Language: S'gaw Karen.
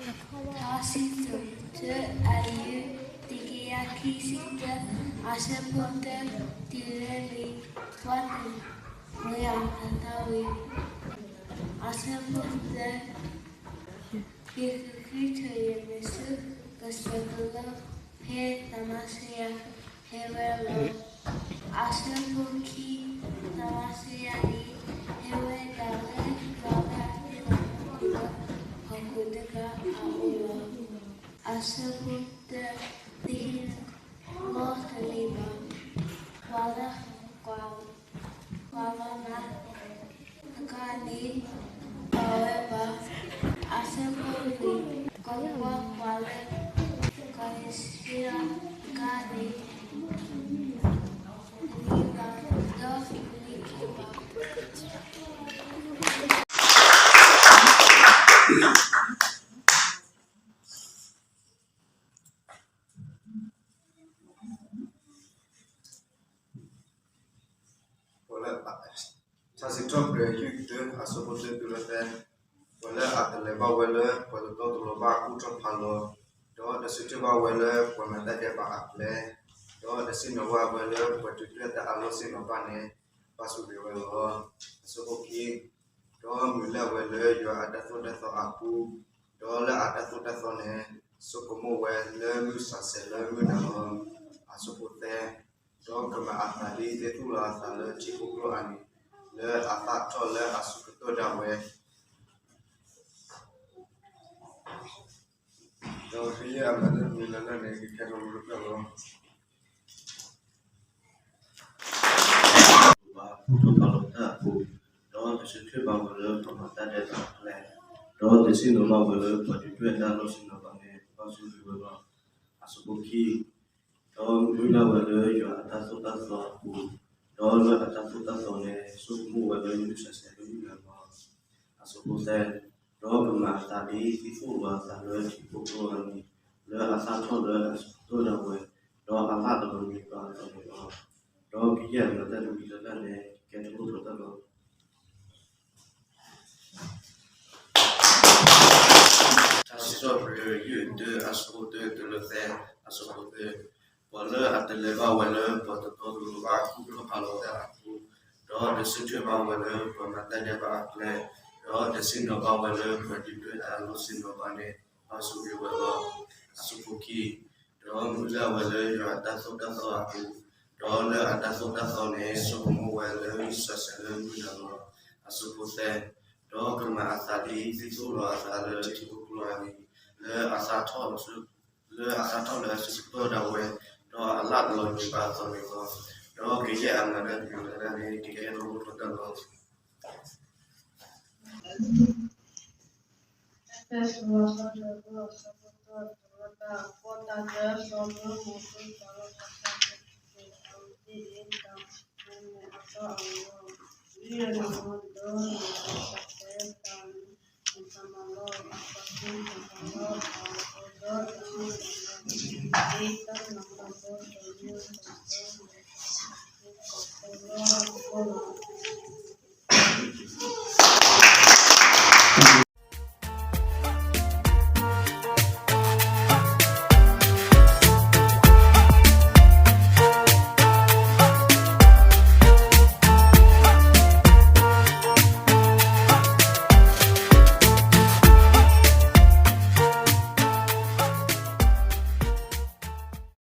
ထါစံးထီၣ်ပတြၢၤ အယုၢ် တကယၤခံဆံတၢ, အဆၢဖိတၢ တုၤလၢနွံ, ပှၤတနံၤဝဲအတၢ်ဝံ, အဆၢဖိတၢ, ယဃုထၢယမဲာ်ဆူ ကစၢၢ်ကလိ ဖဲတၢ်မၤစၢၤယၤဟဲဝဲလီၤ. အဆၢဖိခံ, တၢ်မၤစၢၤယၤန့ၣ် ဟဲဝဲဒၣ်လၢ ယွၤလၢအသ့ၣ်ညါလၢ ဟီၣ်ခိၣ်တကပၤအအိၣ်လီၤ. အဆၢဖိတၢ, တဟ့ၣ်လီၤတလံၤဘၣ်, ပှၤလၢ ပှၤလီၤနၤ တကးဒံး ပဝဲဘၣ်. အဆၢဖိလွံၢ်, ကွၢ်ကွၢ်, ပှၤလၢ ကစၢ်ယွၤ တကးဒံး တမံဘၣ် ဒီးတမံဘၣ်. ပှၤလၢ ထါစံးထီၣ်ပတြၢၤ ယုၢ်တၢ အဆၢဖိတၢ တုၤလၢသၢ, ပှၤလၢအတလဲၤဘၣ်ဝဲလၢ ပှၤတတီတလိၤဘၣ်အကူၣ်ထီၣ်ဖးလီၤ, ဒီးတဆၢထၢၣ်ဘၣ်ဝဲလၢ ပှၤမၤတၢ်ဒဲးဘးအကျဲ, ဒီးတဆ့ၣ်နီၤဘၣ်ဝဲလၢ ပှၤဒုးဒွဲၣ်တၢ်အလီၢ်ဆ့ၣ်နီၤဘၣ်န့ၣ် ဘၣ်ဆိၣ်ဂ့ၤဝဲလီၤ. အဆၢဖိခံ, ဒီးမုၢ်လၢ်ဝဲလၢ ယွၤအတၢ်သိၣ်တၢ်သီအပူၤ, ဒီးလၢအတၢ်သိၣ်တၢ်သီန့ၣ် ဆိကမိၣ်ဝဲလၢမုၢ်ဆးဆဲးလၢမုၢ်နၤလီၤ. အဆၢဖိသၢ, ဒီးကမၤအသးဒ်သ့ၣ်သူၣ်လီၤအသးလၢထံဖိကျိအံၤန့ၣ်, လၢအသၣ်ထီၣ်လၢအဆၢကတီၢ်ဒၣ်ဝဲ, ဒီးကယဲၢ်အမၤတၢ်တမံၤလၢ်လၢ်န့ၣ် ကကဲထီၣ်လိာ်တဖျၢၣ်လီၤ. ဘၣ်ကူၣ်ထီၣ်ဖးလီၤတၢ်အပူၤ, ဒီးတဆၢထၢၣ်ဘၣ်ဝဲလၢပှၤမၤတၢ်ဒဲးဘးအကျဲ, ဒီးတဆ့ၣ်နီၤဘၣ်ဝဲလၢ ပှၤဒုးဒွဲၣ်တၢ်အလီၢ်ဆ့ၣ်နီၤဘၣ်န့ၣ် ဘၣ်ဆိၣ်ဂ့ၤဝဲလီၤ. အဆၢဖိခံ, ဒီးမုၢ်လၢ်ဝဲလၢ ယွၤအတၢ်သိၣ်တၢ်သီအပူၤ, ဒီးလၢအတၢ်သိၣ်တၢ်သီန့ၣ် ဆိကမိၣ်ဝဲလၢမုၢ်ဆးဆဲးလၢမုၢ်နၤလီၤ. အဆၢဖိသၢ, ဒီးကမၤအသးဒ်သ့ၣ်သူၣ်လီၤအသးလၢထံဖိကျိအံၤန့ၣ်, လၢအသၣ်ထီၣ်လၢအဆၢကတီၢ်ဒၣ်ဝဲ, ဒီးအသၣ်တလီၤမံၤဘၣ်အသိးန့ၣ်လီၤ. ဒီးကယဲၢ်အမၤတၢ်တမံၤလၢ်လၢ်န့ၣ် ကကဲထီၣ်လိာ်တဖျၢၣ်လီၤ. ထါစံးထီၣ်ပတြၢၤ ယုၢ်တၢ အဆၢဖိတၢ တုၤလၢသၢ, အဆၢဖိတၢ, ပှၤလၢအတလဲၤဘၣ်ဝဲလၢ ပှၤတတီတလိၤဘၣ်အကူၣ်ထီၣ်ဖးလီၤတၢ်အပူၤ, ဒီးတဆၢထၢၣ်ဘၣ်ဝဲလၢ ပှၤမၤတၢ်ဒဲးဘးအကျဲ, ဒီးတဆ့ၣ်နီၤဘၣ်ဝဲလၢ ပှၤဒုးဒွဲၣ်တၢ်အလီၢ်ဆ့ၣ်နီၤဘၣ်န့ၣ် ဘၣ်ဆိၣ်ဂ့ၤဝဲလီၤ. အဆၢဖိခံ, ဒီးမုၢ်လၢ်ဝဲလၢ ယွၤအတၢ်သိၣ်တၢ်သီအပူၤ, ဒီးလၢအတၢ်သိၣ်တၢ်သီန့ၣ် ဆိကမိၣ်ဝဲလၢမုၢ်ဆးဆဲးလၢမုၢ်နၤလီၤ. အဆၢဖိသၢ, ဒီးကမၤအသးဒ်သ့ၣ်သူၣ်လီၤအသးလၢထံဖိကျိအံၤန့ၣ်, လၢအသၣ်ထီၣ်လၢ, လၢအသၣ်ထီၣ်လၢအဆၢကတီၢ်ဒၣ်ဝဲ, ဒီးအလၣ်တလီၤမံၤဘၣ်အသိးန့ၣ်လီၤ. ဒီးကယဲၢ်အမၤတၢ်တမံၤလၢ်လၢ်န့ၣ် ကကဲထီၣ်လိာ်တဖျၢၣ်လီၤ.